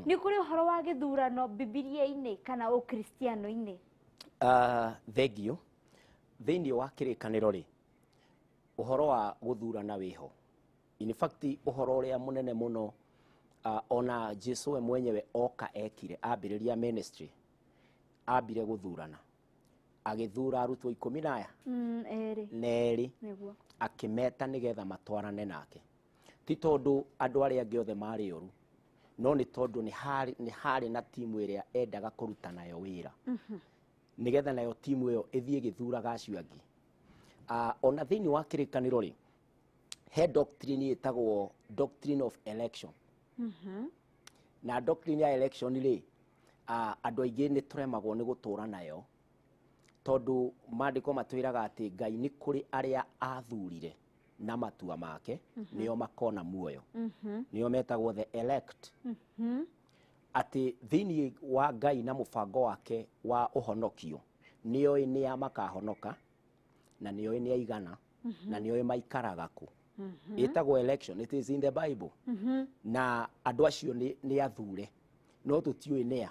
Nĩ kũrĩ ũhoro wa gĩthurano Bibilia-inĩ kana Ũkristiano-inĩ? Thengiũ. Thĩinĩ wa Kĩrĩkanĩro rĩ, ũhoro wa gũthurana wĩho. In fact, ũhoro ũrĩa mũnene mũno ona Jesu we mwenyewe oka ekire, ambĩrĩria ministry, ambire gũthurana. Agĩthura arutwo 12 Erĩ. Na erĩ. Akĩmeta nĩgetha matwarane nake. Ti tondũ andũ arĩa angĩ othe marĩ oru, no nĩ tondũ nĩ harĩ na timu ĩrĩa endaga kũruta nayo wĩra, nĩgetha nayo timu ĩyo ĩthiĩ ĩgĩthuraga acio angĩ. Ona thĩinĩ wa Kĩrĩkanĩro rĩ, he doctrine ĩtagwo doctrine of election. Na doctrine ya election rĩ, andũ aingĩ nĩ tũremagwo nĩ gũtũra nayo, tondũ maandĩko matwĩraga atĩ Ngai nĩ kũrĩ arĩa athurire na matua make, nĩo makona muoyo, nĩo metagwo the elect, atĩ thĩinĩ wa Ngai na mũbango wake wa ũhonokio, nĩoĩ nĩa makahonoka na nĩoĩ nĩ aigana na nĩoĩ maikaraga kũ. Ĩtagwo election, it is in the Bible. Na andũ acio nĩ athure, no tũtiũĩ nĩa.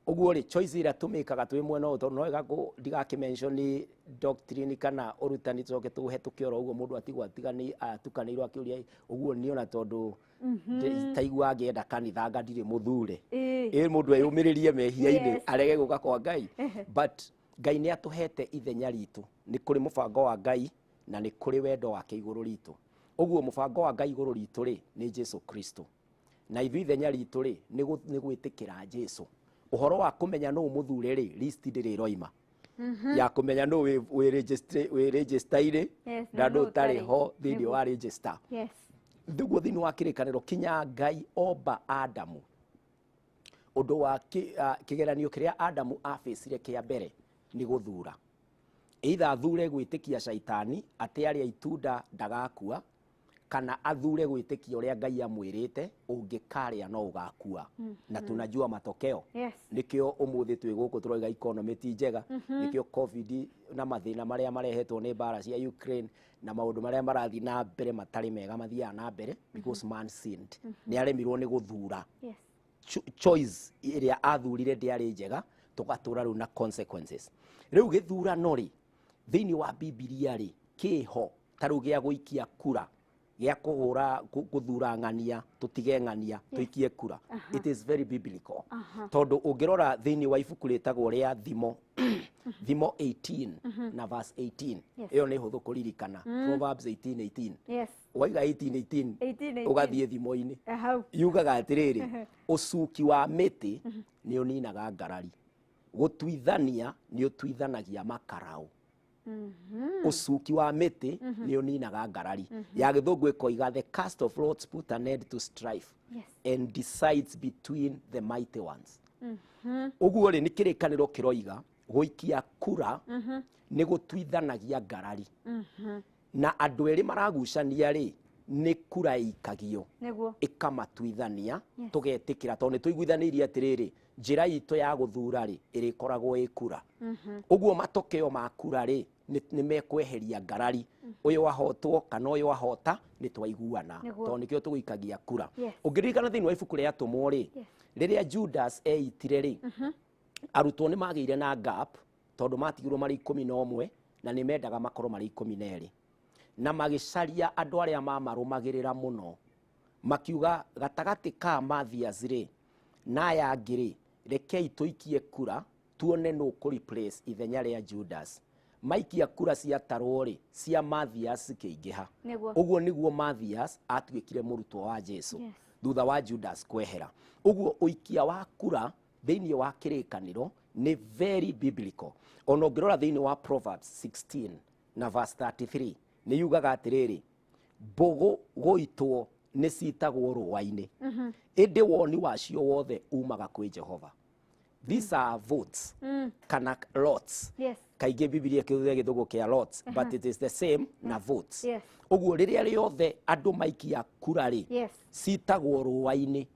Ũguo rĩ, choice ĩrĩa tũmĩkaga twĩ mwena ũyũ, tondũ no wega ndigakĩmention doctrine kana ũrutani, tũcoke tũhetũke oro ũguo, mũndũ atigwo atukanĩirwo akĩũria ũguo niĩ ona tondũ taigua ngĩenda kanitha anga ndirĩ mũthure. Ĩ mũndũ eyũmĩrĩrie mehia-inĩ, arege gũka kwa Ngai. But Ngai nĩ atũhete ithenya ritũ. Nĩ kũrĩ mũbango wa Ngai na nĩ kũrĩ wendo wake igũrũ ritũ. Ũguo mũbango wa Ngai igũrũ ritũ rĩ, nĩ Jesu Kristo, na ithuĩ ithenya ritũ rĩ, nĩ gwĩtĩkĩra Jesu. Ũhoro wa kũmenya nũ mũthure rĩ, list ndĩrĩ ĩroima ya kũmenya nũ wĩ register-inĩ na na nũ nũ ũtarĩ ũtarĩ. ho thĩinĩ wa register. Nĩguo thĩinĩ wa Kĩrĩkanĩro, kinya Ngai omba Adamu, ũndũ wa kĩgeranio kĩrĩa Adamu abĩcire kĩa mbere nĩ gũthura, either athure gwĩtĩkia Caitani atĩ arĩa itunda ndagakua, kana athure gwĩtĩkia ũrĩa Ngai amwĩrĩte, ũngĩkarĩa no ũgakua. Na tunajua matokeo. Nĩkĩo ũmũthĩ twĩ gũkũ tũroiga economy ti njega. Nĩkĩo COVID na mathĩna marĩa marehetwo nĩ mbara cia Ukraine na maũndũ marĩa marathiĩ na mbere matarĩ mega mathiaga na mbere, because man sinned, nĩ aremirwo nĩ gũthura. Choice ĩrĩa athurire ndĩarĩ njega, tũgatũra rĩu na consequences. Rĩu gĩthurano rĩ, thĩinĩ wa Bibilia rĩ, kĩho ta rĩu gĩa gũikia kura, gĩa kũhũra gũthura ng'ania, tũtige ng'ania, tũikie kura, it is very biblical, tondũ ũngĩrora thĩinĩ wa ibuku rĩtagwo rĩa Thimo, Thimo 18 na verse 18. Ĩyo nĩ hũthũ kũririkana, Proverbs 18 18. Waiga 18 18, 18, 18. Ũgathiĩ thimo-inĩ. Hau. Yugaga atĩrĩrĩ, ũcuki wa mĩtĩ nĩ ũninaga ngarari, gũtuithania nĩ ũtuithanagia makaraũ. Ũcuki wa mĩtĩ nĩ ũninaga ngarari. Ya Gĩthũngũ ĩkoiga, "The cast of lots put an end to strife and decides between the mighty ones." Ũguo rĩ, nĩ Kĩrĩkanĩro kĩroiga gũikia kura nĩ gũtuithanagia ngarari, na andũ erĩ maragucania rĩ, nĩ kura ĩikagio ĩkamatuithania. Tũgetĩkĩra tondũ nĩ tũiguithanĩirie atĩrĩrĩ, njĩra itũ ya gũthura rĩ, ĩrĩkoragwo ĩ kura. Ũguo matokeo ma kura rĩ, nĩ mekweheria ngarari, ũyũ ahotwo kana ũyũ ahota, nĩ twaiguana, tondũ nĩkĩo tũgũikagia kura. Ũngĩririkana thĩinĩ wa ibuku rĩa Atũmwo rĩ, rĩrĩa Judas eitire rĩ, arutwo nĩ magĩire na gap, tondũ matigirwo marĩ 11 na nĩ mendaga makorwo marĩ 12, na magĩcaria andũ arĩa mamarũmagĩrĩra mũno, makiuga gatagatĩ ka Mathias rĩ na aya angĩ rĩ, rekei tũikie kura tuone nũ kũ replace ithenya rĩa Judas. Maikia kura, ciatarwo rĩ, cia Mathias cikĩingĩha. Ũguo nĩguo Mathias atuĩkire mũrutwo wa Jesu thutha wa Judas kwehera. Ũguo ũikia wa kura thĩinĩ wa Kĩrĩkanĩro nĩ very biblical. Ona ũngĩrora thĩinĩ wa Proverbs 16 na verse 33, nĩ yugaga atĩrĩrĩ, mbũgũ gũitwo nĩ citagwo rũa-inĩ, ĩndĩ woni wacio wothe umaga kwĩ Jehova. These are votes kana lots. Kaingĩ Bibilia kĩhũthĩra Gĩthũngũ kĩa lots, but it is the same na votes. Ũguo rĩrĩa rĩothe andũ maikia kura rĩ, citagwo rũa-inĩ,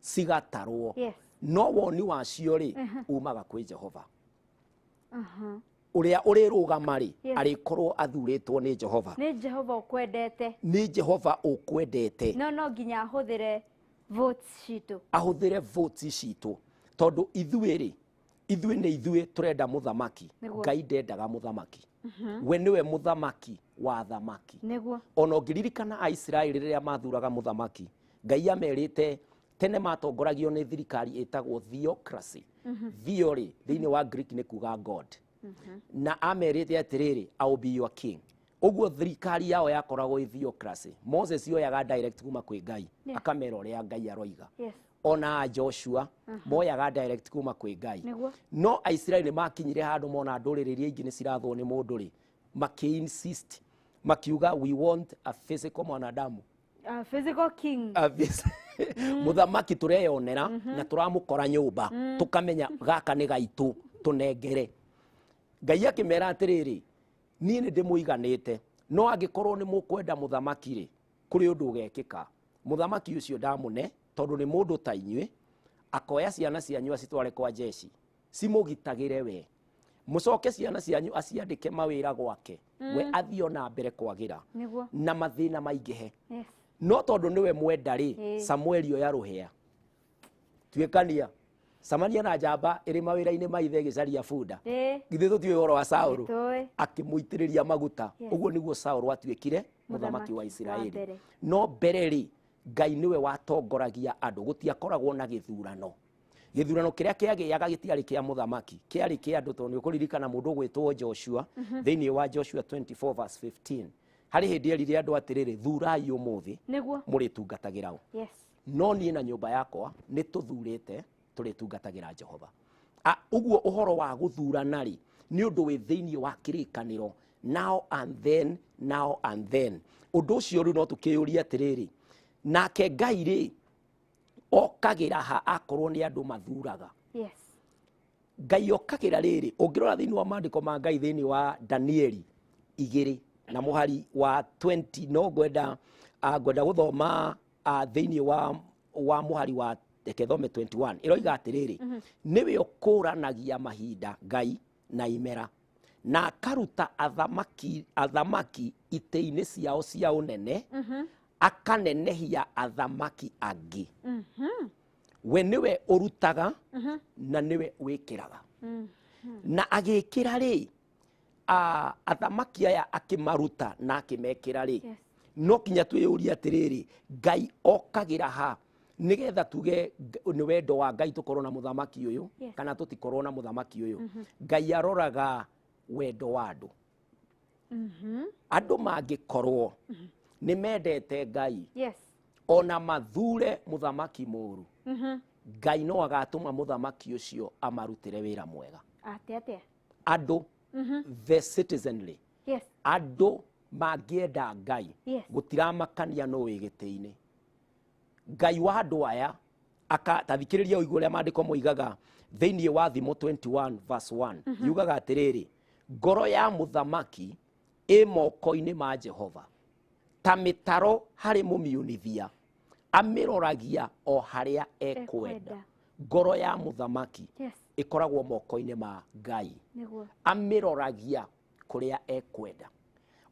cigatarwo, no woni wacio rĩ, umaga kwĩ Jehova. Ũrĩa ũrĩrũgama rĩ, arĩkorwo athurĩtwo nĩ Jehova. Nĩ Jehova ũkwendete. Nĩ Jehova ũkwendete. No nginya ahũthĩre Votes citũ. Ahũthĩre votes citũ, tondũ ithuĩ rĩ, ithuĩ nĩ ithuĩ tũrenda mũthamaki. Ngai ndendaga mũthamaki, we nĩwe mũthamaki wa thamaki. Ona ũngĩririkana Aisiraeli rĩrĩa mathuraga mũthamaki, Ngai amerĩte tene matongoragio nĩ thirikari ĩtagwo theocracy. Theo rĩ, thĩinĩ wa Greek nĩ kuga God. Na amerite atĩrĩrĩ, "I will be your king." Ũguo thirikari yao yakoragwo ĩ theocracy. Moses oyaga direct kuma kwĩ Ngai, akamera ũrĩa Ngai aroiga. Ona Joshua moyaga direct kuma kwĩ Ngai. No Aisiraeli nĩ makinyire handũ mona ndũrĩrĩ iria ingĩ nĩ cirathwo nĩ mũndũ rĩ, makĩ-insist, makiuga, "We want a physical mwanadamu." A physical king. Mũthamaki tũreyonera na tũramũkora nyũmba, tũkamenya gaka nĩ gaitũ, tũnengere. Ngai akĩmera atĩrĩrĩ, niĩ nĩ ndĩmũiganĩte, no angĩkorwo nĩ mũkwenda mũthamaki rĩ, kũrĩ ũndũ ũgekĩka. Mũthamaki ũcio ndamũne, tondũ nĩ mũndũ ta inyuĩ, akoya ciana cianyu acitware kwa jeshi cimũgitagĩre, we mũcoke ciana cianyu aciandĩke mawĩra gwake, we athiĩ ona mbere kwagĩra na mathĩna maingĩhe. No tondũ nĩwe mwenda rĩ, Samueli, oya rũhĩa, tuĩkania, camania na njamba ĩrĩ mawĩra-inĩ ma ithe ĩgĩcaria bunda. Githĩ tũtiũĩ ũhoro wa Saũlũ? Tũĩ. Akĩmũitĩrĩria maguta. Ũguo nĩguo Saũlũ atuĩkire mũthamaki wa Mũthamaki wa Isiraeli. mbere. No mbere rĩ, Ngai nĩwe watongoragia andũ, gũtiakoragwo na gĩthurano. Gĩthurano kĩrĩa kĩagĩaga gĩtiarĩ kĩa mũthamaki, kĩarĩ kĩa andũ, tondũ nĩ ũkũririkana mũndũ ũgwĩtwo Joshua, thĩinĩ wa Joshua 24 verse 15, harĩ hĩndĩ erire andũ atĩrĩrĩ, "Thurai ũmũthĩ mũrĩtungatagĩra ũ." No niĩ na nyũmba yakwa nĩ tũthurĩte tũrĩtungatagĩra Jehova. Ũguo ũhoro wa gũthurana rĩ, nĩ ũndũ wĩ thĩinĩ wa kĩrĩkanĩro now and then, now and then. Ũndũ ũcio rĩu no tũkĩyũrie atĩrĩrĩ, nake Ngai rĩ, okagĩra ha akorwo nĩ andũ mathuraga? Ngai okagĩra rĩrĩ, ũngĩrora thĩinĩ wa maandĩko ma Ngai, thĩinĩ wa Danieli 2 na mũhari wa 20, no ngwenda ngwenda gũthoma thĩinĩ wa mũhari wa, reke thome 21, ĩroiga atĩrĩrĩ, nĩwe ũkũranagia mahinda, Ngai, na imera, na akaruta athamaki itĩ-inĩ ciao cia ũnene, akanenehia athamaki angĩ. We nĩwe ũrutaga na nĩwe wĩkĩraga. Na agĩkĩra rĩ, athamaki aya akĩmaruta na akĩmekĩra rĩ, no kinya twĩyũrie atĩrĩrĩ, Ngai okagĩra ha nĩgetha tuge nĩ wendo wa Ngai tũkorwo na mũthamaki ũyũ kana tũtikorwo na mũthamaki ũyũ? Ngai aroraga wendo wa andũ. Andũ mangĩkorwo nĩ mendete Ngai, ona mathure mũthamaki mũru, Ngai no agatũma mũthamaki ũcio amarutĩre wĩra mwega. Atĩa atĩa? Andũ, the citizenry, andũ mangĩenda Ngai, gũtiramakania no wĩ gĩtĩ-inĩ. Ngai wa andũ aya aka tathikĩrĩria ũigue ũrĩa maandĩko moigaga thĩinĩ wa Thimo 21 verse 1. Yugaga atĩrĩrĩ, ngoro ya mũthamaki ĩ moko-inĩ ma Jehova, ta mĩtaro harĩ mũmiunithia, amĩroragia o harĩa ekwenda. Ekwenda. Ngoro ya mũthamaki ĩkoragwo moko-inĩ ma Ngai, amĩroragia kũrĩa ekwenda.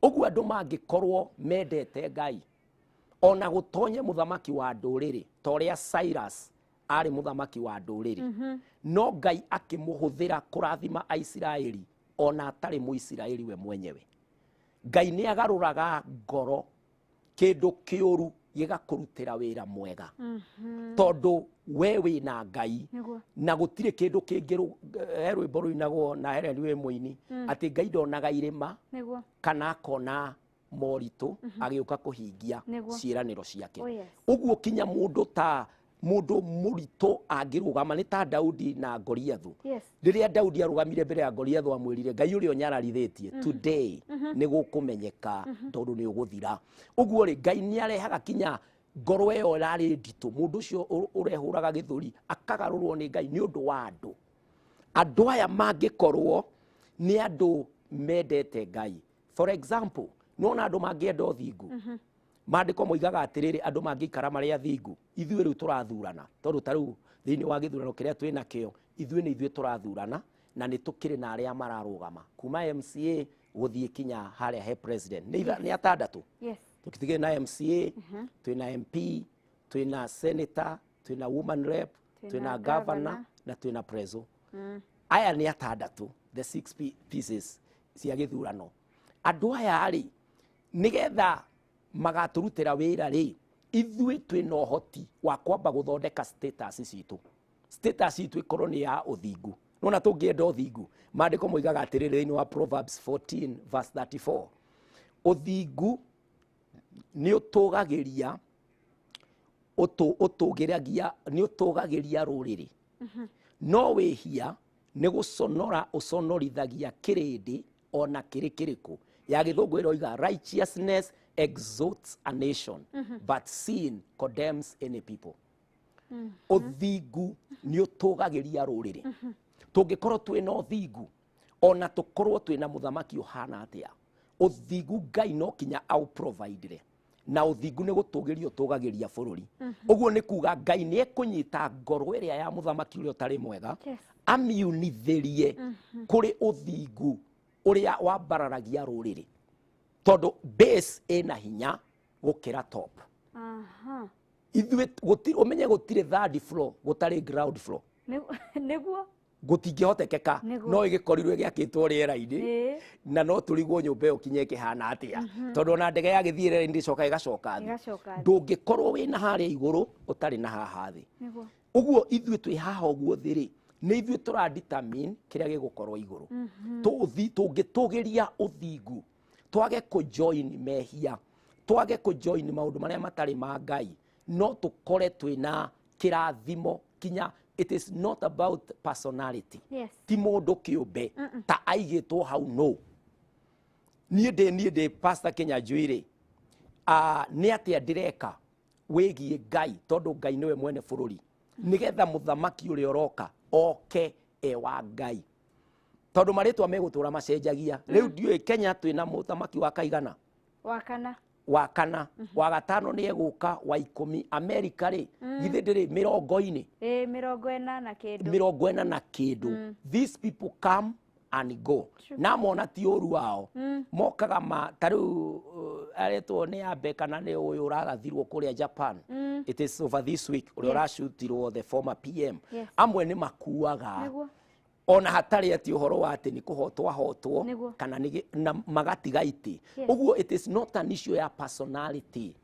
Ũguo andũ mangĩkorwo mendete Ngai, ona gũtonye mũthamaki wa ndũrĩrĩ ta ũrĩa Cyrus arĩ mũthamaki wa ndũrĩrĩ, no Ngai akĩmũhũthĩra kũrathima Aisiraeli ona atarĩ Mũisiraeli we mwenyewe. Ngai nĩ agarũraga ngoro, kĩndũ kĩũru gĩgakũrutĩra wĩra mwega, tondũ we wĩna Ngai. Na gũtirĩ kĩndũ kĩngĩ. He rwĩmbo rũinagwo na Helen wĩ mũini atĩ Ngai ndonaga irĩma kana akona moritũ agĩũka kũhingia ciĩranĩro ciake. Oh, yes. Ũguo kinya mũndũ ta mũndũ mũritũ angĩrũgama, nĩ ta Daudi na Goliathu. Rĩrĩa Daudi arũgamire mbere ya Goliathu, amwĩrire, "Ngai ũrĩa ũnyararithĩtie, today nĩ gũkũmenyeka, tondũ nĩ ũgũthira." Ũguo rĩ, Ngai nĩ arehaga kinya ngoro ĩyo ĩrarĩ nditũ, mũndũ ũcio ũrehũraga gĩthũri akagarũrwo nĩ Ngai nĩ ũndũ wa andũ. Andũ aya mangĩkorwo nĩ andũ mendete Ngai, for example, nona andũ mangĩenda ũthingu, maandĩko moigaga atĩrĩrĩ, andũ mangĩikara marĩ athingu, ithuĩ rĩu tũrathurana, tondũ ta rĩu thĩinĩ wa gĩthurano kĩrĩa twĩ nakĩo, ithuĩ nĩ ithuĩ tũrathurana, na nĩ tũkĩrĩ na arĩa mararũgama kuma MCA gũthiĩ kinya harĩa he president nĩ nĩ atandatũ. Tũkitigĩre na MCA, twĩna MP, Twĩna senator, twĩna woman rep, Twĩna twĩna governor governor. na twĩna preso. Aya nĩ atandatũ, the six pieces cia gĩthurano. Andũ aya rĩ, nĩgetha magatũrutĩra wĩra rĩ, ithuĩ twĩna ũhoti wa kwamba gũthondeka status citũ. Status itũ ĩkorwo nĩ ya ũthingu. Nona tũngĩenda ũthingu, maandĩko moigaga atĩrĩrĩ thĩinĩ wa Proverbs 14 verse 34, ũthingu nĩ ũtũgagĩria, ũtũgĩragia, nĩ ũtũgagĩria rũrĩrĩ, no wĩhia nĩ gũconora ũconorithagia kĩrĩndĩ ona kĩrĩ kĩrĩkũ. Ya gĩthũngũ ĩroiga, "Righteousness exalts a nation, but sin condemns any people." Ũthingu nĩ ũtũgagĩria rũrĩrĩ. Tũngĩkorwo twĩna ũthingu, ona tũkorwo twĩna mũthamaki ũhana atĩa, ũthingu Ngai no kinya aũprovidire, na ũthingu nĩ gũtũgĩria ũtũgagĩria bũrũri. Ũguo nĩ kuga Ngai nĩ ekũnyita ngoro ĩrĩa ya mũthamaki ũrĩa ũtarĩ mwega, amiunithĩrie kũrĩ ũthingu ũrĩa wambararagia rũrĩrĩ, tondũ base ĩna hinya gũkĩra top. Ithuĩ ũmenye gũtirĩ third floor gũtarĩ ground floor. Nĩguo. Gũtingĩhotekeka. No ĩgĩkorirwo ĩgĩakĩtwo rĩera-inĩ, na no tũrigwo nyũmba ĩyo kinya ĩkĩhana atĩa, tondũ ona ndege yagĩthiĩ rĩera-inĩ ĩcoka ĩgacoka thĩ. Ĩgacoka thĩ. Ndũngĩkorwo wĩna harĩa igũrũ ũtarĩ na haha thĩ. Ũguo ithuĩ twĩ haha ũguo thĩ rĩ, nĩ ithuĩ tũra determine kĩrĩa gĩgũkorwo igũrũ. Tũngĩtũgĩria ũthingu, twage kũjoin mehia, twage kũjoin maũndũ marĩa matarĩ ma Ngai, no tũkore twĩna kĩrathimo. Kinya it is not about personality, ti mũndũ kĩũmbe ta aigĩtwo hau. No niĩ ndĩ Pastor Kĩnyanjui rĩ, nĩ atĩa ndĩreka wĩgiĩ Ngai, tondũ Ngai nĩwe mwene bũrũri, nĩgetha mũthamaki ũrĩa ũroka oke e wa Ngai, tondũ marĩtwa megũtũra macenjagia. Rĩu ndiũĩ Kenya twĩna mũthamaki wa kaigana. Wa kana. Wa kana, wa gatano nĩ egũka, wa 10. Amerika rĩ, githĩ ndĩrĩ mĩrongo-inĩ? Ĩĩ, 40 na kĩndũ. 40 na kĩndũ. These people come and go. Na mona ti ũru wao mokaga ma ta rĩu, aretwo nĩ Abe kana nĩ ũyũ ũrarathirwo kũrĩa Japan, it is over this week, ũrĩa ũracutirwo, the former PM. Amwe nĩ makuaga ona hatarĩ atĩ ũhoro wa atĩ nĩ kũhotwo ahotwo kana nĩ na magatiga itĩ. Ũguo it is not an issue ya personality,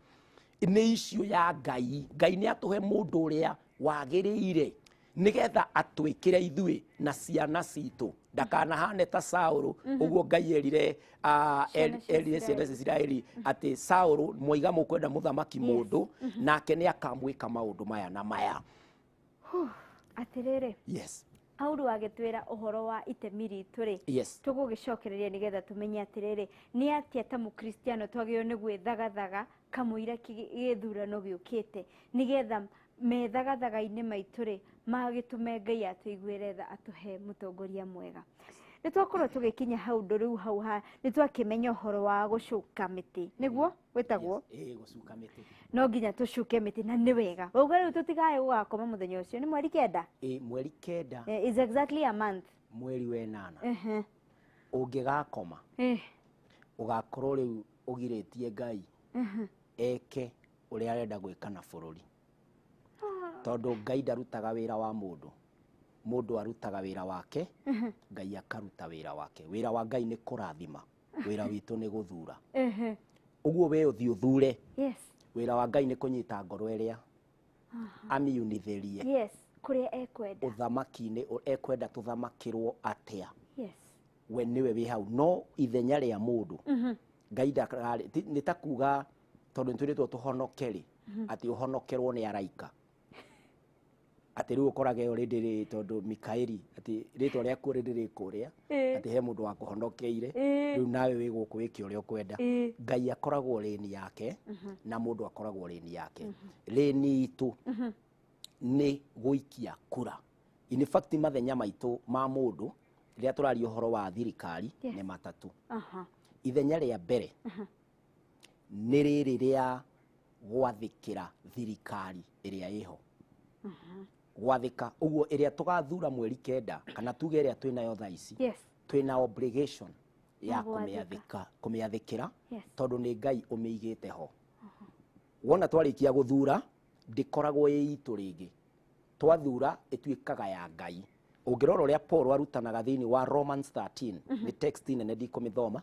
nĩ issue ya Ngai. Ngai nĩ atũhe mũndũ ũrĩa wagĩrĩire nĩgetha atwĩkĩre ithuĩ na ciana citũ, ndakanahane ta Saũlũ. Ũguo Ngai erire, Ciana cia erire ciana cia Isiraeli atĩ Saũlũ mwaiga mũkwenda mũthamaki mũndũ, nake nĩ akamwĩka maũndũ maya na maya. Atĩrĩrĩ, Yes. Paulo agĩtwĩra ũhoro wa itemi ritũ rĩ, tũgũgĩcokereria nĩgetha tũmenye atĩrĩrĩ, nĩ atĩa ta mũkristiano twagĩrĩirwo nĩ gwĩthagathaga kamũira gĩthurano gĩũkĩte, nĩgetha methagathaga-inĩ maitũ rĩ, magĩtũme Ngai atũiguĩre tha, atũhe mũtongoria mwega. Nĩ twakorwo tũgĩkinya hau ũndũ rĩu hau ha nĩ twakĩmenya ũhoro wa gũcuka mĩtĩ, nĩguo wĩtagwo? Yes. Ĩĩ, gũcuka mĩtĩ. No nginya tũcuke mĩtĩ, na nĩ wega wauga rĩu tũtigae gũgakoma mũthenya ũcio, nĩ mweri 9. Ĩ, mweri 9. Is exactly a month. Mweri wa 8. Ũngĩgakoma, ũgakorwo rĩu ũgirĩtie Ngai eke ũrĩa arenda gwĩka na bũrũri, tondũ Ngai ndarutaga wĩra wa mũndũ. Mũndũ arutaga wĩra wake, Ngai akaruta wĩra wake. Wĩra wa Ngai nĩ kũrathima, wĩra witũ nĩ gũthura. Ũguo we ũthiĩ ũthure. Wĩra wa Ngai nĩ kũnyita ngoro ĩrĩa amiunithĩrie Kũrĩa ekwenda. Ũthamaki-inĩ ekwenda tũthamakĩrwo atĩa. We nĩwe wĩ hau, no ithenya rĩa mũndũ Ngai ndakarĩ nĩ ta kuga, tondũ nĩ twĩrĩtwo tũhonoke rĩ, atĩ ũhonokerwo nĩ araika, atĩ rĩu ũkorage already rĩ, tondũ Mikaeli, atĩ rĩtwa rĩaku already rĩ kũrĩa, atĩ he mũndũ wakũhonokeire. Rĩu nawe wĩ gũkũ wĩke ũrĩa ũkwenda. Ngai akoragwo lane yake na mũndũ akoragwo lane yake. Lane itũ nĩ gũikia kura. In fact, mathenya maitũ ma mũndũ rĩrĩa tũraria ũhoro wa thirikari nĩ matatũ. Ithenya rĩa mbere nĩ rĩrĩ rĩa gwathĩkĩra thirikari ĩrĩa ĩho, gwathĩka ũguo ĩrĩa tũgathura mweri 9, kana tuge ĩrĩa twĩnayo thaa ici. Twĩna obligation ya Ya gwathĩka. kũmĩathĩkĩra, tondũ nĩ Ngai ũmĩigĩte ho. Wona twarĩkia gũthura, Ndĩkoragwo ĩ itũ rĩngĩ. Twathura ĩtuĩkaga ya Ngai. Ũngĩrora ũrĩa Paul arutanaga thĩinĩ wa Romans 13, nĩ text nene, ndikũmĩthoma.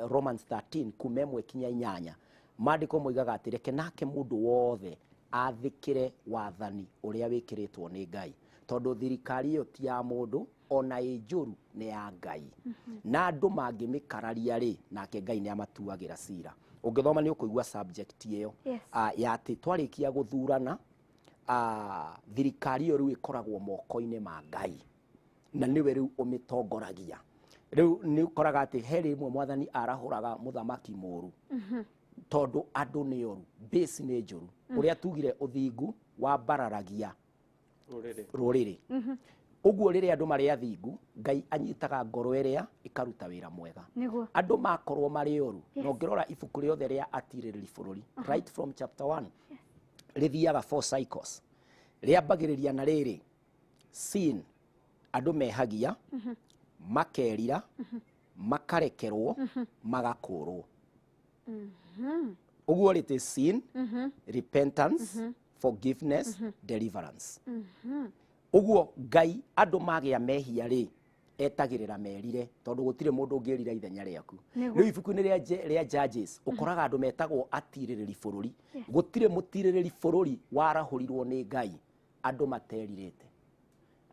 Romans 13 kuma 1 kinya 8, maandĩko moigaga atĩ reke nake mũndũ wothe athĩkĩre wathani ũrĩa wĩkĩrĩtwo nĩ Ngai, tondũ thirikari ĩyo ti ya mũndũ, ona ĩ njũru, nĩ ya Ngai, na andũ mangĩmĩkararia rĩ, nake Ngai nĩ amatuagĩra cira. Ũngĩthoma nĩ ũkũigua subject ĩyo. Ya atĩ twarĩkia gũthurana, thirikari ĩyo rĩu ĩkoragwo moko-inĩ ma Ngai na nĩwe rĩu ũmĩtongoragia. Rĩu nĩ ũkoraga atĩ he rĩmwe Mwathani arahũraga mũthamaki mũru tondũ andũ nĩ oru, base nĩ njũru. Ũrĩa tugire, ũthingu wambararagia rũrĩrĩ. Rũrĩrĩ. Ũguo rĩrĩa andũ marĩ athingu, Ngai anyitaga ngoro ĩrĩa ĩkaruta wĩra mwega. Andũ makorwo marĩ oru, na ũngĩrora ibuku rĩothe rĩa Atirĩrĩri Bũrũri, right from chapter 1, rĩthiaga four cycles. Rĩambagĩrĩria na rĩrĩ sin, andũ mehagia, makerira, makarekerwo, magakũrwo. Ũguo rĩtĩ sin, repentance, forgiveness, deliverance. Ũguo Ngai, andũ magĩa mehia rĩ, etagĩrĩra merire, tondũ gũtirĩ mũndũ ũngĩrira ithenya rĩaku. Rĩu ibuku-inĩ rĩa Judges ũkoraga andũ metagwo atirĩrĩri bũrũri. Gũtirĩ mũtirĩrĩri bũrũri warahũrirwo nĩ Ngai andũ materirĩte.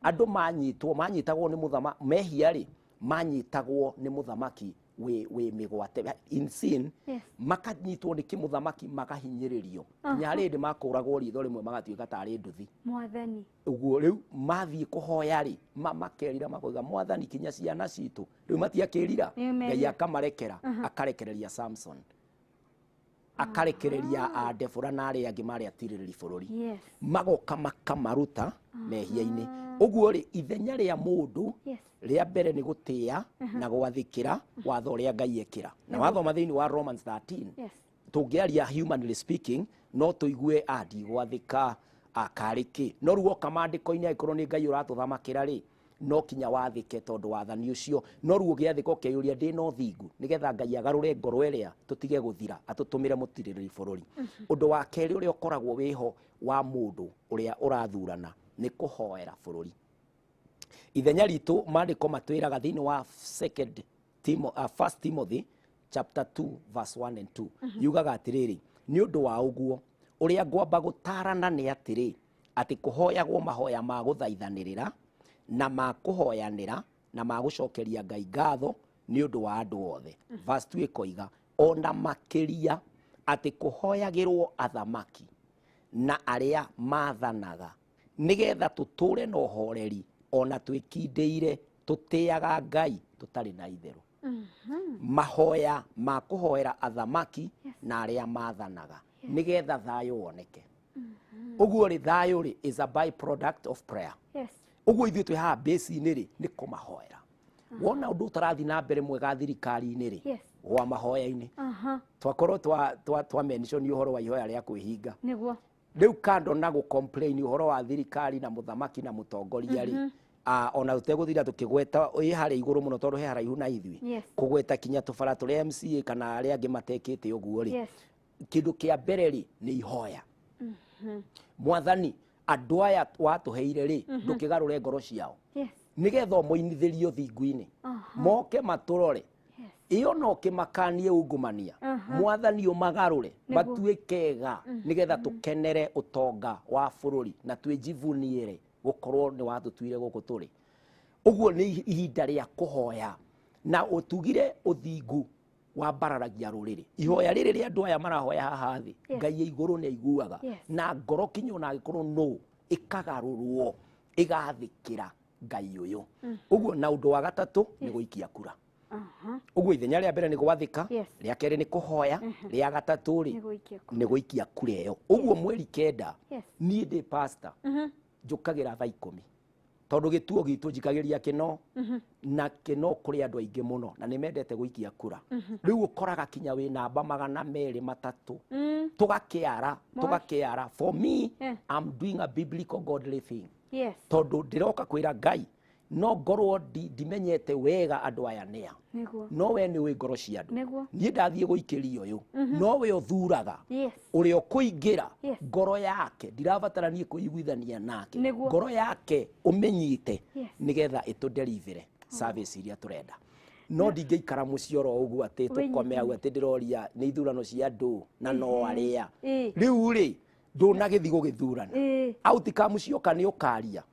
Andũ manyitwo, manyitagwo nĩ mũthama mehia rĩ, manyitagwo nĩ mũthamaki wĩ mĩgwate in sin. Makanyitwo nĩ kĩmũthamaki, makahinyĩrĩrio nginya harĩ hĩndĩ makũragwo ritho rĩmwe, magatuĩka tarĩ nduthi. Mwathani. Ũguo rĩu mathiĩ kũhoya rĩ, makerira, makoiga, "Mwathani, kinya ciana citũ rĩu matiakĩrira." Nĩ Ngai merira. akamarekera, akarekereria Samson, akarekereria a Debora na arĩa angĩ marĩ atirĩrĩri bũrũri. Magoka makamaruta mehia-inĩ. Ũguo rĩ, ithenya rĩa mũndũ rĩa mbere nĩ gũtĩa na gwathĩkĩra watho ũrĩa Ngai ekĩra. Na wathoma thĩinĩ wa Romans 13, tũngĩaria humanly speaking, no tũigue a ndigwathĩka akarĩ kĩ, no rĩu woka maandĩko-inĩ, angĩkorwo nĩ Ngai ũratũthamakĩra rĩ, no kinya wathĩke, tondũ wathani ũcio no rĩu ũgĩathĩka ũkeyũria, ndĩna ũthingu? Nĩgetha Ngai agarũre ngoro ĩrĩa tũtige gũthira, atũtũmĩre mũtirĩrĩri bũrũri. Ũndũ wa kerĩ ũrĩa ũkoragwo wĩho wa mũndũ ũrĩa ũrathurana nĩ kũhoera bũrũri. Ithenya ritũ, maandĩko matwĩraga thĩinĩ wa First Timothy chapter 2 verse 1 and 2, yugaga atĩrĩrĩ, nĩ ũndũ wa ũguo ũrĩa ngwamba gũtarana nĩ atĩrĩ, atĩ kũhoyagwo mahoya ma gũthaithanĩrĩra na ma kũhoyanĩra na ma gũcokeria Ngai ngatho nĩ ũndũ wa andũ othe. Verse 2 ĩkoiga ona makĩria atĩ kũhoyagĩrwo athamaki na arĩa mathanaga, nĩgetha tũtũre na ũhoreri ona twĩkindĩire, tũtĩaga Ngai tũtarĩ na itherũ. Mahoya ma kũhoera athamaki na arĩa mathanaga nĩgetha thayũ woneke. Ũguo rĩ, thayũ rĩ is a byproduct of prayer. Ũguo ithuĩ twĩ haha base-inĩ rĩ, nĩ kũmahoera. Wona ũndũ ũtarathiĩ na mbere mwega thirikari-inĩ rĩ, gwa mahoya-inĩ. Twakorwo twa mention ũhoro wa ihoya rĩa kwĩhinga. Rĩu kando na gũ complain ũhoro wa thirikari na mũthamaki na mũtongoria rĩ, ona tũtegũthinda tũkĩgweta ĩ harĩa igũrũ mũno, tondũ he haraihu na ithuĩ, kũgweta kinya tũbara tũrĩa MCA kana arĩa angĩ matekĩte ũguo rĩ, kĩndũ kĩa mbere rĩ, nĩ ihoya. Mwathani, andũ aya watũheire rĩ, ndũkĩgarũre ngoro ciao nĩgetha ũmoinithĩrie ũthingu-inĩ, moke matũrore. Ĩyo no kĩmakanie ungumania. Mwathani, ũmagarũre matuĩke ega, nĩgetha tũkenere ũtonga wa bũrũri na twĩjivuniĩre gũkorwo nĩ watũtuire gũkũ tũrĩ. Ũguo nĩ ihinda rĩa kũhoya, na ũtugire ũthingu wambararagia rũrĩrĩ. Ihoya rĩrĩ rĩa andũ aya marahoya haha thĩ, Ngai e igũrũ nĩ aiguaga. Na ngoro kinya ona angĩkorwo no ĩkagarũrwo ĩgathĩkĩra Ngai ũyũ. Ũguo na ũndũ wa gatatũ nĩ gũikia kura. Ũguo ithenya rĩa mbere nĩ gwathĩka, rĩa kerĩ nĩ kũhoya, rĩa gatatũ rĩ, Nĩ gũikia kura. Nĩ gũikia kura ĩyo. Ũguo mweri 9, niĩ ndĩ pastor, njũkagĩra thaa 10, tondũ gĩtuo gitũ njikagĩria kĩno na kĩno kũrĩ andũ aingĩ mũno na nĩ mendete gũikia kura. Rĩu ũkoraga kinya wĩ namba 203, tũgakĩara, tũgakĩara. For me, I'm doing a biblical godly thing, tondũ ndĩroka kwĩra Ngai, No ngorwo ndimenyete wega andũ aya nĩa. Nĩguo. No we nĩ ũĩ ngoro cia andũ. Nĩguo. Niĩ ndathiĩ gũikĩria ũyũ, no we ũthuraga Yes. ũrĩa ũkũingĩra. Yes. Ngoro yake ndirabatara niĩ kũiguithania nake. Nĩguo. Ngoro yake ũmĩnyite Yes. nĩgetha ĩtũderivere service iria tũrenda. No ndingĩikara mũciĩ oro ũguo atĩ tũkome hau atĩ ndĩroria nĩ ithurano cia andũ na no arĩa rĩu rĩ ndũnagĩthiĩ gũgĩthurana. Outcome cioka nĩ ũkaria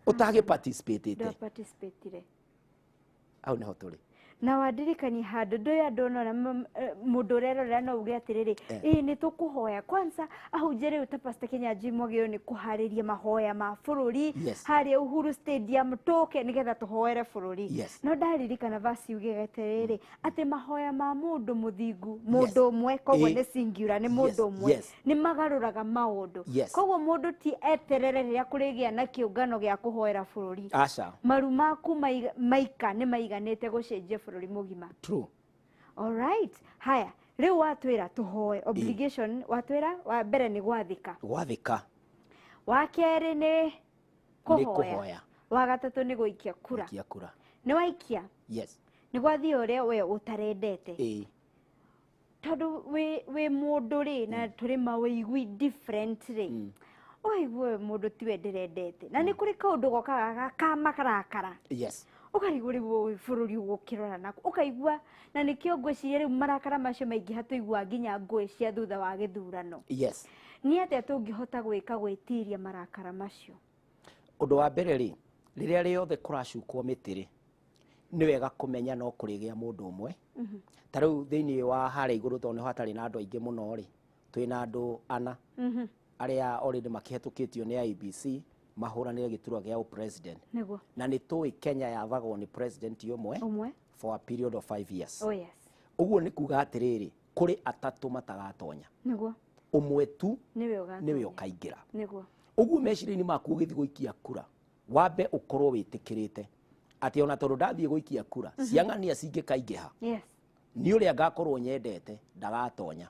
ũtagĩ participate. Ndwaparticipatire. Hau nĩho tũrĩ. Na wandirikania handũ ndũĩ andũ nona mũndũ ũrerorera no uge atĩrĩrĩ, ĩĩ nĩ tũkũhoya kwanza ahunjia rĩu ta Pastor Kĩnyanjui mwagĩrĩirwo nĩ kũharĩria mahoya ma bũrũri harĩa Uhuru Stadium tũke nĩgetha tũhoere bũrũri. No ndaririkana verse yugĩte atĩrĩrĩ, atĩ mahoya ma mũndũ mũthingu, mũndũ ũmwe, koguo nĩ singular, nĩ mũndũ ũmwe, nĩ magarũraga maũndũ. Koguo mũndũ ti eterere rĩrĩa kũrĩgĩa na kĩũngano gĩa kũhoera bũrũri. Aca. Maru maku maika nĩ maiganĩte gũcenjia bũrũri mũgima. True. All right. Haya, rĩu watwĩra tũhoe obligation, watwĩra wa mbere nĩ gwathĩka. Gwathĩka. Wa kerĩ nĩ Nĩ kũhoya. kũhoya. Wa gatatũ nĩ gũikia kura. Gũikia kura. Nĩ waikia? Yes. Nĩ gwathiĩ ũrĩa we ũtarendete. Tondũ wĩ mũndũ rĩ, na tũrĩ mawĩigui different rĩ. Ũkaigua mũndũ tiwe ndĩrendete. Na nĩ kũrĩ kaũndũ gokaga ka makarakara. Yes. Ũkarigwo rĩu ũyũ bũrũri ũgũkĩrora naku. Ũkaigua, na nĩkĩo ngwĩciria rĩu marakara macio maingĩha tũiguaga nginya ngũĩ cia thutha wa gĩthurano. Yes. Nĩ atĩa tũngĩhota gwĩka gwĩtiria marakara macio? Ũndũ wa mbere rĩ, rĩrĩa rĩothe kũracukwo mĩtĩ rĩ, nĩ wega kũmenya no kũrĩgĩa mũndũ ũmwe. Ta rĩu thĩinĩ wa harĩa igũrũ tondũ nĩho hatarĩ na andũ aingĩ mũno rĩ, twĩna andũ ana arĩa already makĩhetũkĩtio nĩ IEBC mahũranĩre gĩturwa gĩa president. Nĩguo. Na nĩ tũĩ Kenya yathagwo nĩ president ũmwe Ũmwe. for a period of 5 years. Oh yes. Ũguo nĩ kuga atĩrĩrĩ, kũrĩ atatũ matagatonya. Nĩguo. Ũmwe tu Nĩwe ũgatonya. nĩwe ũkaingĩra. Nĩguo. Ũguo meciria-inĩ maku ũgĩthiĩ gũikia kura, wambe ũkorwo wĩtĩkĩrĩte atĩ ona tondũ ndathiĩ gũikia kura, ciang'ania cingĩkaingĩha. Yes. Nĩ ũrĩa ngakorwo nyendete ndagatonya.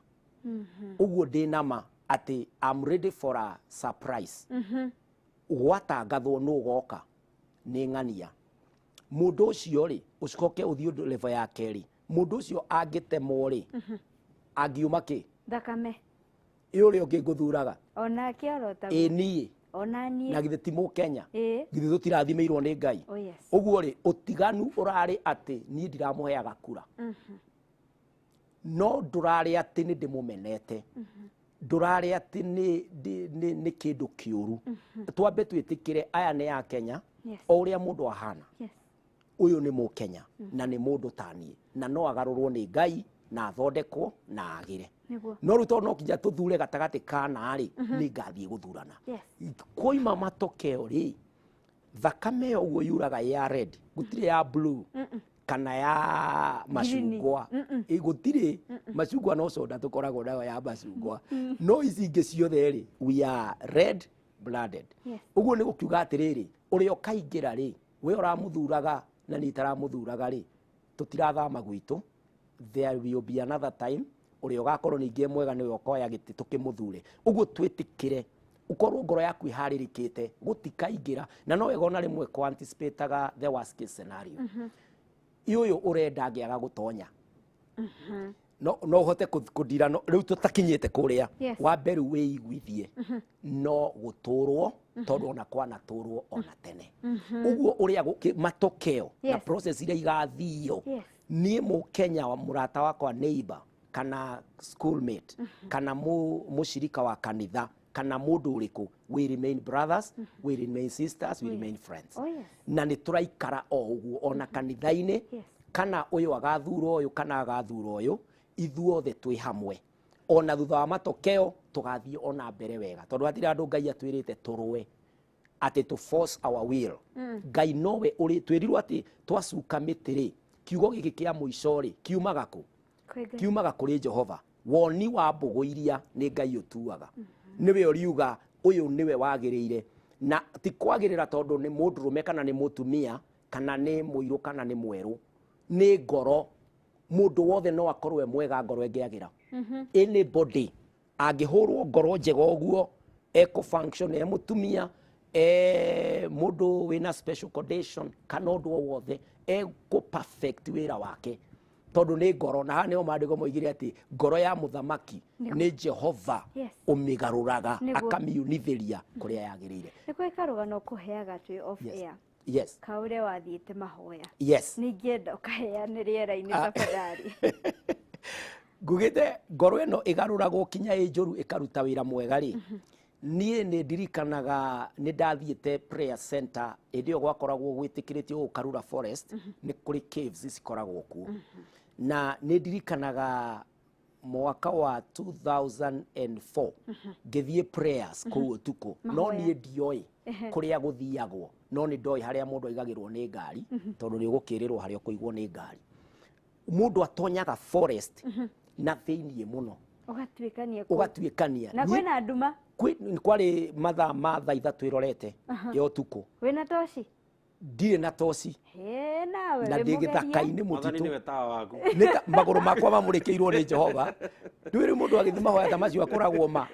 Ũguo ndĩna ma atĩ I'm ready for a surprise. Gwatangathwo nũ ũgoka nĩ ng'ania. Mũndũ ũcio rĩ, ũcoke ũthiĩ ũndũ level ya kerĩ. Mũndũ ũcio angĩtemwo rĩ, angiuma kĩ? Thakame. Ĩ ũrĩa ũngĩ ngũthuraga? Onake orotaguo. Ĩ niĩ. Ona niĩ. Na githĩ ti Mũkenya? Ĩ. Githĩ tũtirathimĩirwo nĩ Ngai? Oh yes. Ũguo rĩ, ũtiganu ũrarĩ atĩ niĩ ndiramũheaga kura. No ndũrarĩ atĩ nĩ ndĩmũmenete. Ndũrarĩ atĩ nĩ kĩndũ kĩũru. Twambe twĩtĩkĩre aya nĩ a Kenya, Yes. o ũrĩa mũndũ ahana. Yes. Ũyũ nĩ Mũkenya na nĩ mũndũ ta niĩ, na no agarũrwo nĩ Ngai na athondekwo na agĩre. Nĩguo. No rĩu tondũ no nginya tũthure gatagatĩ ka na rĩ, nĩ ngathiĩ gũthurana. Yes. Koima matokeo rĩ, thakame ĩyo ũguo yuraga ya red, gũtirĩ ya blue kana ya macungwa. Ĩ, gũtirĩ macungwa, no soda tũkoragwo nayo ya macungwa. No ici ingĩ ciothe rĩ, we are red blooded. Yes. Ũguo nĩ gũkiuga atĩrĩrĩ, ũrĩa ũkaingĩra rĩ, we ũramũthuraga na niĩ itaramũthuraga rĩ, tũtirathama gwitũ. There will be another time ũrĩa ũgakorwo ningĩ e mwega nĩwe ũkoya gĩtĩ tũkĩmũthure. Ũguo twĩtĩkĩre ũkorwo ngoro yaku ĩharĩrĩkĩte gũtikaingĩra, na no wega ona rĩmwe kũ anticipate-aga the worst case scenario. Ĩ ũyũ ũrenda angĩaga gũtonya, no ũhote kũndira, no rĩu tũtakinyĩte kũrĩa. Yes. Wambe rĩu wĩiguithie no gũtũrwo, tondũ ona kwanatũrwo ona tene. Ũguo ũrĩa matokeo na Yes. process iria igathio, Yes. niĩ Mũkenya wa mũrata wakwa neighbor kana schoolmate kana mũcirika wa kanitha kana mũndũ ũrĩkũ, we remain brothers, we remain sisters, we remain friends. Oh yes. Na nĩ tũraikara o ũguo ona kanitha-inĩ, Yes. kana ũyũ agathura ũyũ kana agathura ũyũ, ithuothe twĩ hamwe. Ona thutha wa matokeo tũgathiĩ ona mbere wega, tondũ hatirĩ handũ Ngai atwĩrĩte tũrũe atĩ to force our will. Ngai nowe ũrĩ twĩrirwo atĩ twacuka mĩtĩ rĩ, kiugo gĩkĩ kĩa mũico rĩ kiumaga kũ? Kwĩ Ngai. Kiumaga kũrĩ Jehova. Woni wa mbũgũ iria nĩ Ngai ũtuaga, nĩwe ũriuga ũyũ nĩwe wagĩrĩire, na ti kwagĩrĩra tondũ nĩ mũndũrũme kana nĩ mũtumia kana nĩ mũirũ kana nĩ mwerũ, nĩ ngoro. Mũndũ wothe no akorwo e mwega ngoro ĩngĩagĩra. Anybody angĩhũrwo ngoro njega ũguo, ekũ function e mũtumia, E mũndũ wĩna special condition kana ũndũ o wothe, egũ perfect wĩra wake tondũ nĩ ngoro. Na haha nĩho maandĩko moigire atĩ ngoro ya mũthamaki nĩ Jehova ũmĩgarũraga, akamiunithĩria kũrĩa yagĩrĩire. Nĩ kũrĩ karũgano kũheaga twĩ off air, kaũrĩa wathiĩte mahoya. Nĩ ingĩenda ũkaheane rĩera-inĩ, tafadhali. Ngugĩte ngoro ĩno ĩgarũragwo kinya ĩ njũru ĩkaruta wĩra mwega rĩ, niĩ nĩ ndirikanaga nĩ ndathiĩte prayer center hĩndĩ ĩyo gwakoragwo gwĩtĩkĩrĩtio gũkũ Karura Forest, nĩ kũrĩ caves cikoragwo kuo. Na nĩ ndirikanaga mwaka wa 2004 ngĩthiĩ prayers kũu ũtukũ, no Mahoya. niĩ ndioĩ kũrĩa gũthiagwo, no nĩ ndoĩ harĩa mũndũ aigagĩrwo nĩ ngari, tondũ nĩ ũgũkĩrĩrwo harĩa ũkũigwo nĩ ngari. Mũndũ atonyaga forest na thĩiniĩ mũno. Ũgatuĩkania kũu. Ũgatuĩkania. Na kwĩna nduma. Kwarĩ mathaa ma thaa 3 ĩrorete ya ũtukũ. Wĩna toci? Ndirĩ na toci. He nawe Na wĩ ndĩ mũgeria. gĩthaka-inĩ Mwathani mũtitũ. nĩwe tawa waku. Nĩ ta magũrũ makwa mamũrĩkĩirwo nĩ Jehova. Ndũĩ rĩu mũndũ agĩthiĩ mahoya ta macio akoragwo ma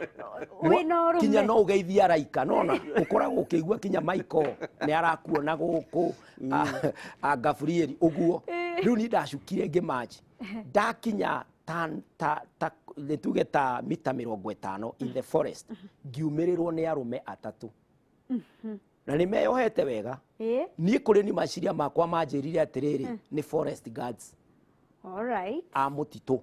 Wĩna ũrũme. Kinya no ũgeithie araika, nona ũkoragwo ũkĩigua kinya Michael nĩ arakuona gũkũ, a Gabrieli ũguo. Rĩu niĩ ndacukire ngĩmachi, ndakinya ta nĩ tuge ta mita 50 in the forest, ngiumĩrĩrwo nĩ arũme atatũ na nĩ meyohete wega. Niĩ kũrĩ ni maciria makwa manjĩrire atĩrĩrĩ, nĩ forest guards a mũtitũ.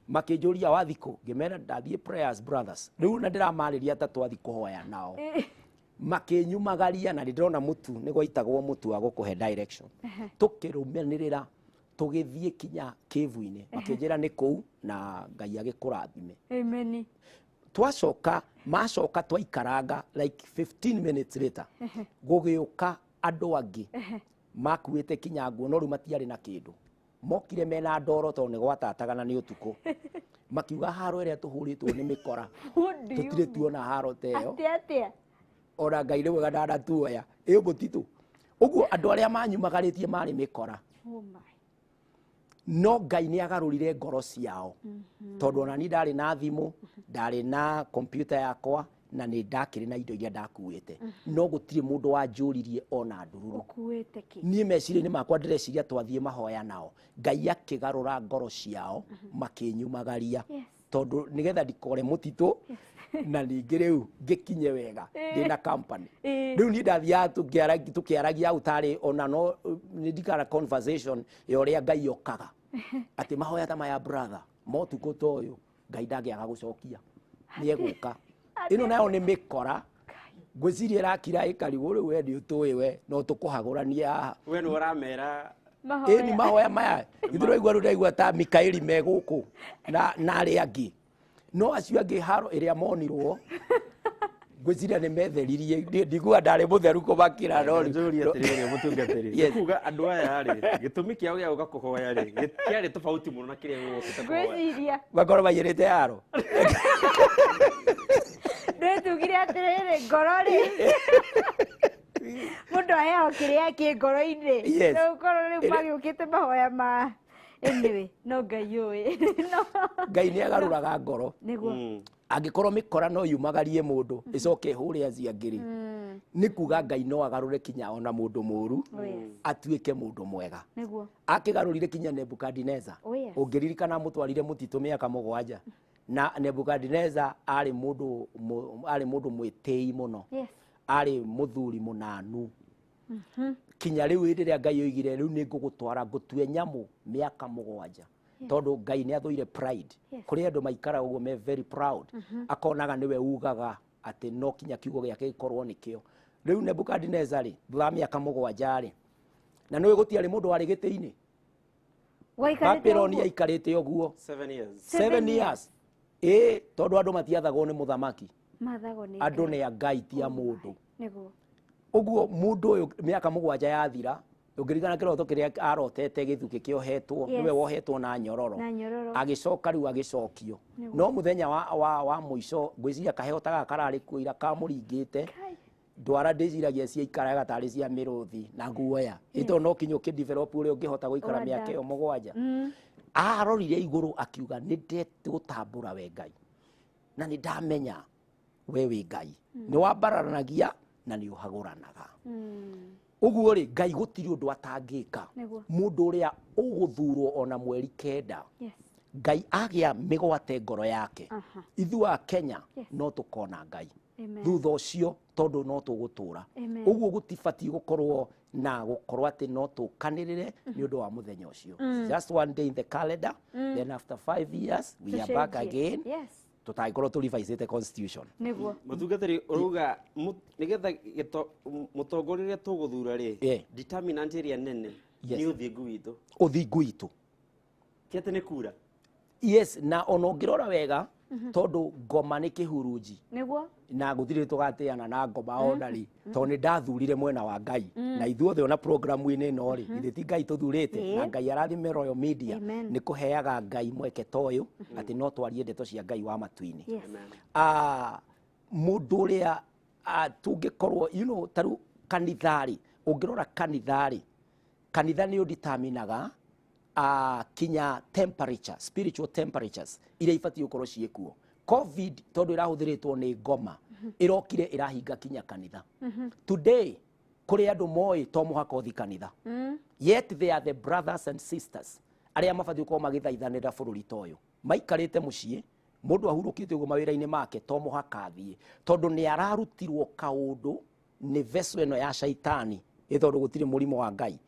Makĩnjũria, "Wathikũ?" Ngĩmera, "Ndathiĩ prayers, brothers." Rĩu na ndĩramarĩria ta twathi kũhoya nao, makĩnyumagaria na nĩ ndĩrona mũtu nĩ gwaitagwo mũtu wa gũkũhe direction. Tũkĩrũmanĩrĩra tũgĩthiĩ kinya kĩvu-inĩ, makĩnjĩra nĩ kũu na Ngai agĩkũrathime. Amen. Twacoka, macoka twaikaranga like 15 minutes later, gũgĩũka andũ angĩ makuĩte kinya nguo, no rĩu matiarĩ na kĩndũ. Mokire mena ndoro tondũ nĩ gwatataga na nĩ ũtukũ. Makiuga haro ĩrĩa tũhũrĩtwo nĩ mĩkora, What do you tũtirĩ tuona haro ta ĩyo. Atĩa atĩa? Ona Ngai nĩ mwega ndanatuoya ĩ mũtitũ ũguo. Andũ arĩa manyumagarĩtie marĩ mĩkora. Oh my. No Ngai nĩ agarũrire ngoro ciao, tondũ ona ni ndarĩ na thimũ, ndarĩ na kompiuta yakwa, na nĩ ndakĩrĩ na indo iria ndakuĩte, no gũtirĩ mũndũ wanjũririe ona ndururu. Ũkuĩte kĩ? Niĩ meciria-inĩ makwa ndĩreciria twathiĩ mahoya nao, Ngai akĩgarũra ngoro ciao, makĩnyumagaria, tondũ nĩgetha ndikore mũtitũ na ningĩ rĩu ngĩkinye wega ndĩna company. Rĩu niĩ ndathiaga tũkĩaragia hau tarĩ ona no nĩ ndikara conversation ya ũrĩa Ngai okaga atĩ mahoya ta maya, brother, motukũ ta ũyũ Ngai ndangĩaga gũcokia, nĩ egũka. Ĩno nayo nĩ mĩkora, ngwĩciria ĩrakira ĩkarigwo rĩu, we nĩ ũtũĩ we no tũkũhagũranie haha. We nĩ ũramera. Ĩni mahoya maya itũraigua rĩu ndaigua ta Mikaeli me gũkũ na arĩa angĩ, no acio angĩ haro ĩrĩa monirwo ngwĩciria nĩ metheririe. Niĩ ndiguaga ndarĩ mũtheru kũmakĩra, no rĩu- Njũrie atĩrĩrĩ, mũtungatĩri, Yes. kuga andũ aya rĩ, gĩtũmi kĩao gĩa gũka kũhoya rĩ, kĩarĩ tofauti mũno na kĩrĩa gũgũkĩte kũhoya. Ngwĩciria makorwo maiyĩrĩte haro. Ndwĩtugire atĩrĩrĩ, ngoro rĩ, mũndũ aheagwo kĩrĩa kĩ ngoro-inĩ. Rĩu korwo rĩu magĩũkĩte mahoya ma, anyway, no Ngai ũĩ. Ngai nĩ agarũraga ngoro. Nĩguo. Angĩkorwo mĩkora no yumagarie mũndũ ĩcoke ĩhũre acio angĩ rĩ, nĩ kuga Ngai no agarũre kinya ona mũndũ mũru atuĩke mũndũ mwega. Akĩgarũrire kinya Nebukadineza. Ũngĩririkana amũtwarire mũtitũ mĩaka 7, na Nebukadineza arĩ mũndũ mwĩtĩi mũno, arĩ mũthuri mũnanu, kinya rĩu hĩndĩ ĩrĩa Ngai oigire, "Rĩu nĩ ngũgũtwara ngũtue nyamũ mĩaka 7," tondũ Ngai nĩ athũire pride. Kũrĩ andũ maikaraga ũguo me very proud, akonaga nĩwe ugaga atĩ no kinya kiugo gĩake gĩkorwo nĩkĩo. Rĩu Nebukadineza rĩ, thutha wa mĩaka 7 rĩ, na nĩũĩ gũtiarĩ mũndũ warĩ gĩtĩ-inĩ. Waikarĩte Babyloni ũguo? Aikarĩte ũguo. 7 years. 7 years, ĩĩ, tondũ andũ matiathagwo nĩ mũthamaki. Mathagwo nĩ Andũ Ngai. nĩ a Ngai, ti a mũndũ. Ũguo mũndũ ũyũ mĩaka 7 yathira, ũngĩririkana kĩroto kĩrĩa arotete, gĩthukĩ kĩohetwo, nĩwe wohetwo na nyororo. Na nyororo. Agĩcoka rĩu agĩcokio, no mũthenya wa mũico ngwĩciria kaheho ta gaka kararĩ kuo ira kamũringĩte. Kai. Ndwara ndĩciragia ciaikaraga tarĩ cia mĩrũthi na guoya, ĩtondũ no kinya ũkĩ-develop ũrĩa ũngĩhota gũikara mĩaka ĩyo 7. Arorire igũrũ akiuga, "Nĩ ndegũtambũra we Ngai, na nĩ ndamenya we wĩ Ngai, nĩ wambararanagia Na nĩ ũhagũranaga. Ũguo rĩ, Ngai gũtirĩ ũndũ atangĩka. Mũndũ ũrĩa ũgũthurwo ona mweri 9, Ngai agĩa mĩgwate ngoro yake, ithuĩ a Kenya no tũkona Ngai thutha ũcio, tondũ no tũgũtũra. Ũguo gũtibatiĩ gũkorwo na gũkorwo atĩ no tũkanĩrĩre nĩ ũndũ wa mũthenya ũcio. Just one day in the calendar, then after 5 years we are back Tũcenjie. again, tũtangĩkorwo tũrivaicĩte constitution. Mũtungatĩri, ũrauga nĩgetha mũtongoria ũrĩa tũgũthura rĩ, determinant ĩrĩa nene nĩ ũthingu witũ. Ũthingu witũ. Ti atĩ nĩ kura. Yes, na ona ũngĩrora wega, tondũ ngoma nĩ kĩhurunji, na gũtirĩ tũgatĩana na ngoma ona rĩ, tondũ nĩ ndathurire mwena wa Ngai, na ithuothe ona programu-inĩ ĩno rĩ, ithuĩ ti Ngai tũthurĩte? Na Ngai arathime Royal Media nĩ kũheaga Ngai mweke ta ũyũ atĩ no twarie ndeto cia Ngai wa matu-inĩ. Ah, mũndũ ũrĩa tũngĩkorwo ta rĩu kanitha rĩ, ũngĩrora kanitha rĩ, kanitha nĩ ũnditaminaga kinya temperature, spiritual temperatures iria ibatiĩ gũkorwo ciĩkuo. COVID, tondũ ĩrahũthĩrĩtwo nĩ ngoma, ĩrokire ĩrahinga kinya kanitha. Today kũrĩ andũ moĩ to mũhaka ũthi kanitha, yet they are the brothers and sisters arĩa mabatiĩ gũkorwo magĩthaithanĩra bũrũri ta ũyũ. Maikarĩte mũciĩ, mũndũ ahurũkĩte ũguo mawĩra-inĩ make, to mũhaka athiĩ, tondũ nĩ ararutirwo kaũndũ nĩ vessel ĩno ya shaitani, ĩ tondũ gũtirĩ mũrimũ wa Ngai,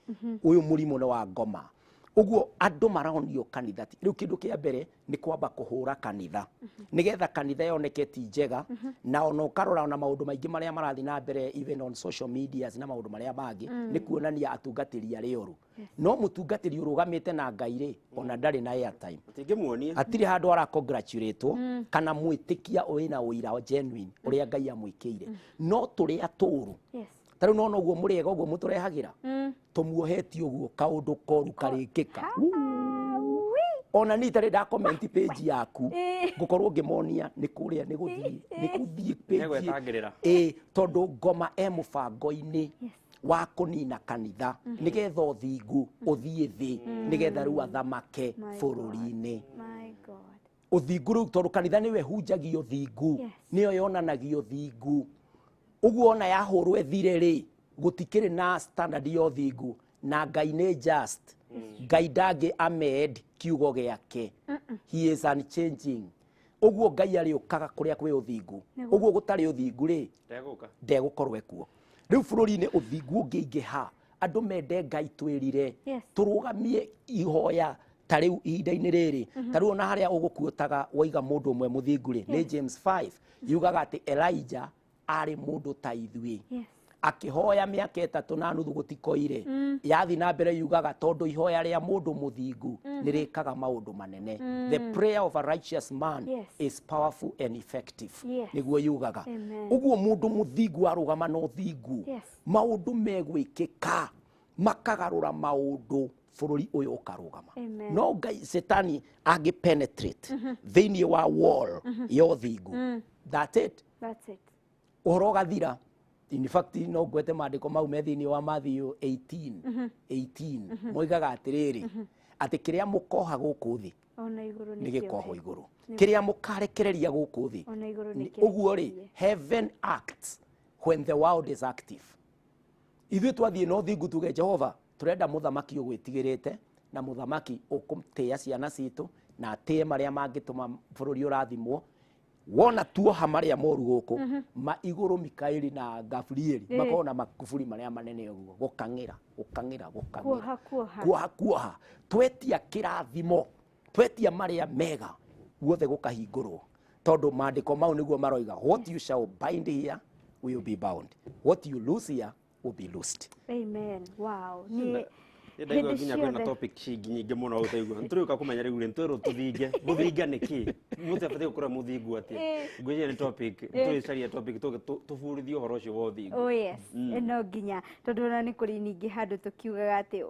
ũyũ mũrimũ nĩ wa ngoma. Ũguo andũ maronio kanitha ti rĩu. Kĩndũ kĩa mbere nĩ kwamba kũhũra kanitha, nĩgetha kanitha yoneke ti njega. Na ona ũkarora ona maũndũ maingĩ marĩa marathiĩ na mbere, even on social medias na maũndũ marĩa mangĩ, nĩ kuonania atungatĩri arĩa oru. No mũtungatĩri ũrũgamĩte na Ngai rĩ, ona ndarĩ na airtime. Ũtingĩmuonia. Hatirĩ handũ ara congratulate kana mwĩtĩkia wĩna ũira genuine ũrĩa Ngai amwĩkĩire, no tũrĩa tũru. Ta rĩu nona ũguo mũrĩega ũguo mũtũrehagĩra, tũmuohetie ũguo kaũndũ koru karĩkĩka. Ona niĩ itarĩ nda comment page yaku, ngũkorwo ngĩmonia nĩ kũrĩa nĩ gũthiĩ page. Nĩgwetangĩrĩra. Ĩ, tondũ ngoma e mũbango-inĩ wa kũnina kanitha, nĩgetha ũthingu ũthiĩ thĩ, nĩgetha rĩu athamake My bũrũri-inĩ. My God. Ũthingu rĩu, tondũ kanitha nĩwe hunjagia ũthingu, nĩyo yonanagia ũthingu. Ũguo ona yahũrwo ĩthire rĩ, gũtikĩrĩ na standard ya ũthingu. Na Ngai nĩ just. Ngai ndangĩ amend kiugo gĩake. He is unchanging. Ũguo Ngai arĩũkaga kũrĩa kwĩ ũthingu. Ũguo gũtarĩ ũthingu rĩ, ndegũka. Ndegũkorwo ekuo. Rĩu bũrũri-inĩ ũthingu ũngĩingĩha, andũ mende Ngai, twĩrire, tũrũgamie ihoya ta rĩu ihinda-inĩ rĩrĩ. Ta rĩu ona harĩa ũgũkuotaga waiga mũndũ ũmwe mũthingu rĩ, nĩ James 5 yugaga atĩ Elijah arĩ mũndũ ta ithuĩ, akĩhoya mĩaka 3.5 gũtikoire. Yathi na mbere yugaga tondũ ihoya rĩa mũndũ mũthingu nĩ rĩkaga maũndũ manene. The prayer of a righteous man is powerful and effective. Nĩguo yugaga. Amen. Ũguo mũndũ mũthingu arũgama na ũthingu, maũndũ megwĩkĩka makagarũra maũndũ, bũrũri ũyũ ũkarũgama. Amen. No Ngai setani angĩ penetrate thĩinĩ wa wall ya ũthingu, that's it. That's it. Ũhoro ũgathira. In fact, no ngwete maandĩko mau me thĩinĩ wa Matthew 18 18, moigaga atĩrĩrĩ, atĩ kĩrĩa mũkoha gũkũ thĩ Ona igũrũ nĩ gĩkohwo kĩohe. Igũrũ, kĩrĩa mũkarekereria gũkũ thĩ Ona igũrũ nĩ Ũguo rĩ, kĩrekererie. heaven acts when the world is active. Ithuĩ twathiĩ na ũthingu, tuge, "Jehova, tũrenda mũthamaki ũgwĩtigĩrĩte, na mũthamaki ũkũtĩĩa ciana citũ, na atĩe marĩa mangĩtũma bũrũri ũrathimwo." Wona tuoha marĩa moru gũkũ ma igũrũ, Mikaeli na Gabrieli makorwo na makuburi marĩa manene ũguo, gũkang'ĩra, gũkang'ĩra, gũkang'ĩra. Kuoha, kuoha. Kuoha, kuoha. Twetia kĩrathimo, twetia marĩa mega, guothe gũkahingũrwo, tondũ maandĩko mau nĩguo maroiga, "What you shall bind here will be bound, what you loose here will be loosed." Amen. Wow. Nĩ Ndaigua hĩndĩ nginya kwĩna ciothe. topic cingi nyingĩ mũno ũtaigua nĩtũrĩũka kũmenya rĩu rĩ nĩtwerwo tũthinge. Gũthinga nĩ kĩ? Mũndũ abatiĩ gũkorwo mũthingu atĩa? Ngwĩciria nĩ topic tũrĩcaria, topic tũburithie ũhoro ũcio wa ũthingu. Oh yes, no nginya, tondũ ona nĩ kũrĩ ningĩ handũ tũkiugaga atĩ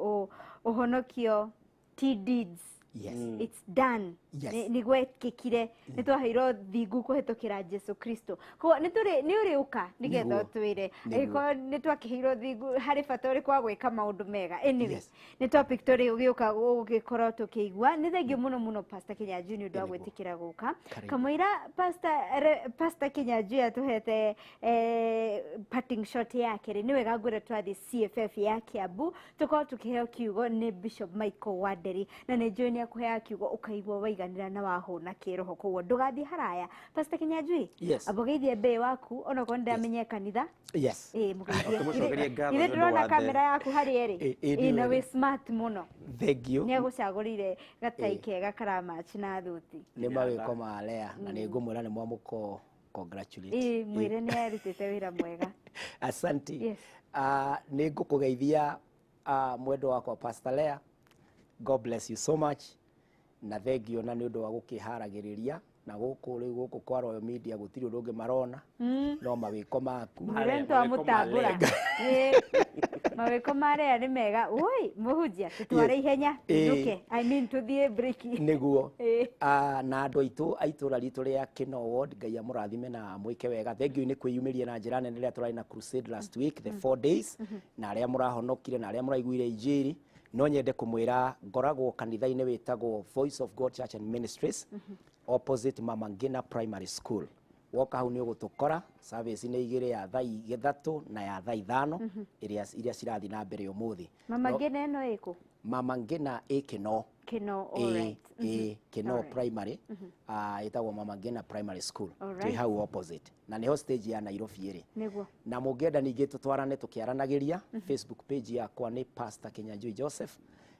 ũhonokio ti deeds. It's done. Nĩ gwekĩkire, nĩ twaheirwo thingu kũhetũkĩra Jesu Kristo. Koguo nĩ tũrĩ nĩ ũrĩũka nĩgetha ũtwĩre angĩkorwo nĩ twakĩheirwo thingu, harĩ bata ũrĩkũ wa gwĩka maũndũ mega. Anyway, nĩ topic tũrĩ ũgĩũka gũgĩkorwo tũkĩigua. Nĩ thengiũ mũno mũno, Pastor Kĩnyanjui, nĩ ũndũ wa gwĩtĩkĩra gũka. Karibu. Kamũira Pastor Kĩnyanjui atũhete. Cutting short yake rĩ, nĩ wega ngwĩre twathiĩ CFF ya Kiambu tũkorwo tũkĩheo kiugo nĩ Bishop Michael Wanderi, na nĩ njũĩ nĩ akũheaga kiugo ũkaigua waiganĩra na wahũna kĩroho, koguo ndũgathiĩ haraya. Pastor Kinyanjui, Yes. amba ũgeithie mbĩĩ waku onokorwo nĩ ndĩramenya kanitha. Yes. Ĩĩ, mũgeithie. Ũkĩmũcokerie ngatho Ithe nĩ ũndũ ndĩrona wa the- kamera yaku harĩa ĩrĩ. Ĩ, Ĩ, na nĩ wĩ smart mũno. Thank you. Nĩ agũcagũrĩire gatai Ĩ. kega karamatch na thuti. Nĩ mawĩko ma Lea, na nĩ ngũmwĩra nĩ mwamũko congratulate. Ĩ, mwĩre nĩ arutĩte wĩra mwega. Asante. Yes. Nĩ ngũkũgeithia, mwendwa wakwa Pastor Lea. God bless you so much, na thengio na nĩ ũndũ wa gũkĩharagĩrĩria na gũkũ rĩu gũkũ kwa Royal Media gũtirĩ ũndũ ũngĩ marona no mawĩko maku. Mwĩre nĩ Mawĩko twamũtambũra. Ĩ, mawĩko ma Lea nĩ mega. Ui, mũhunjia, tũtware ihenya tũinũke, I mean, tũthiĩ break. Nĩguo. Ĩ. Na andũ aitũ a itũra ritũ rĩa Kĩno Ward, Ngai amũrathime na amwĩke wega. Thank you nĩ kwĩyumĩria na njĩra nene rĩrĩa tũrarĩ na crusade last week, the 4 days, na arĩa mũrahonokire na arĩa mũraiguire injiri. No nyende kũmwĩra ngoragwo kanitha-inĩ wĩtagwo Voice of God Church and Ministries, opposite Mama Ngina Primary School. Woka hau nĩ ũgũtũkora. Service nĩ igĩrĩ, ya thaa 3 na ya thaa 5, iria cirathiĩ na mbere ũmũthĩ. Mama Ngina ĩno ĩkũ? Mama Ngina ĩ Kĩno. Kĩno. Ĩ. Alright. Ĩ Kĩno Primary, ĩtagwo Mama Ngina Primary School. Twĩ hau opposite, na nĩho stage ya Nairobi ĩrĩ. Na mũngĩenda ningĩ tũtwarane tũkĩaranagĩria, Facebook page yakwa nĩ Pastor Kinyanjui Joseph,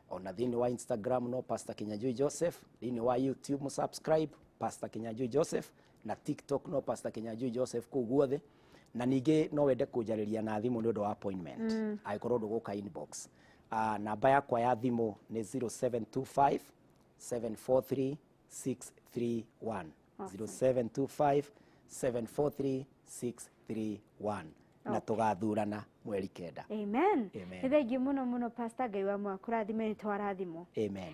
ona thĩinĩ wa Instagram no Pastor Kinyanjui Joseph, thĩinĩ wa YouTube mũsubscribe Pastor Kinyanjui Joseph, na TikTok no Pastor Kinyanjui Joseph, kũu guothe. Na ningĩ no wende kũnjarĩria na thimũ nĩ ũndũ wa appointment, angĩkorwo ndũgũka inbox, namba yakwa ya thimũ nĩ 0725 743 631, 0725 743 631, na tũgathurana mweri 9. Amen. Amen. Nĩ thengiũ mũno mũno, Pastor. Ngai wa mwakũrathime, nĩ twarathimwo. Amen.